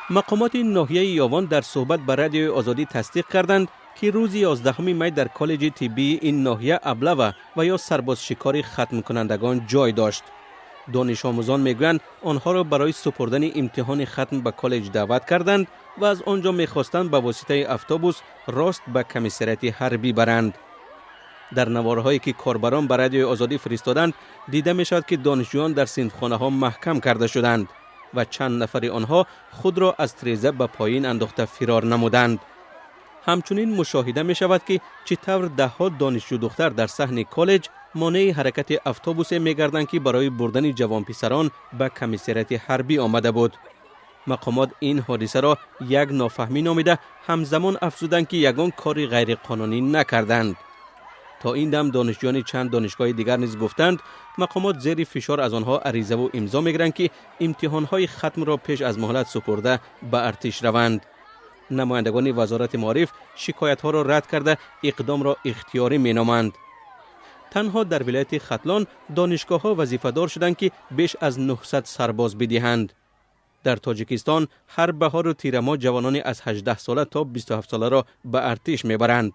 Мақомоти ноҳияи Ёвон дар суҳбат ба Радиои Озодӣ тасдиқ карданд, ки рӯзи 11 май дар коллеҷи тиббии ин ноҳия аблава ва ё сарбозшикори хатмкунандагон ҷой дошт. Донишомӯзон мегӯянд, онҳоро барои супурдани имтиҳони хатм ба коллеҷ даъват карданд ва аз он ҷо мехостанд ба воситаи автобус рост ба комиссариати ҳарбӣ баранд. Дар наворҳое, ки корбарон ба Радиои Озодӣ фиристоданд, дида мешавад, ки донишҷӯён дар синфхонаҳо маҳкам карда шуданд ва чанд нафари онҳо худро аз треза ба поин андохта фирор намуданд. Ҳамчунин мушоҳида мешавад, ки чӣ тавр даҳҳо донишҷӯ духтар дар саҳни коллеҷ монеи ҳаракати автобусе мегарданд, ки барои бурдани ҷавонписарон ба комиссариати ҳарбӣ омада буд. Мақомот ин ҳодисаро як нофаҳмӣ номида, ҳамзамон афзуданд, ки ягон кори ғайриқонунӣ накарданд. То ин дам донишҷӯёни чанд донишгоҳи дигар низ гуфтанд, мақомот зери фишор аз онҳо аризаву имзо мегиранд, ки имтиҳонҳои хатмро пеш аз муҳлат супурда ба артиш раванд. Намояндагони Вазорати маориф шикоятҳоро рад карда, иқдомро ихтиёрӣ меноманд. Танҳо дар вилояти Хатлон донишгоҳҳо вазифадор шуданд, ки беш аз 900 сарбоз бидиҳанд. Дар Тоҷикистон ҳар баҳору тирамоҳ ҷавонони аз 18 сола то 27 соларо ба артиш мебаранд.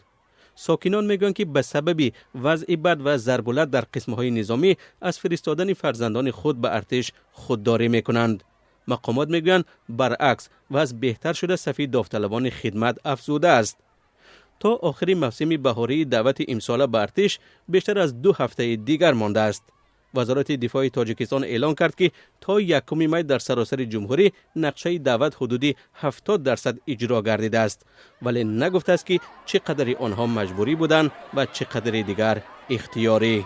Сокинон мегӯянд, ки ба сабаби вазъи бад ва зарбулат дар қисмҳои низомӣ аз фиристодани фарзандони худ ба артиш худдорӣ мекунанд. Мақомот мегӯянд, баръакс, вазъ беҳтар шуда, сафи довталабони хидмат афзудааст. То охири мавсими баҳории даъвати имсола ба артиш бештар аз 2 ҳафтаи дигар мондааст. Вазорати дифои Тоҷикистон эълон кард, ки то 1 май дар саросари ҷумҳурӣ нақшаи даъват ҳудуди 70% иҷро гардидааст, вале нагуфтааст, ки чӣ қадари онҳо маҷбурӣ буданд ва чӣ қадари дигар ихтиёрӣ.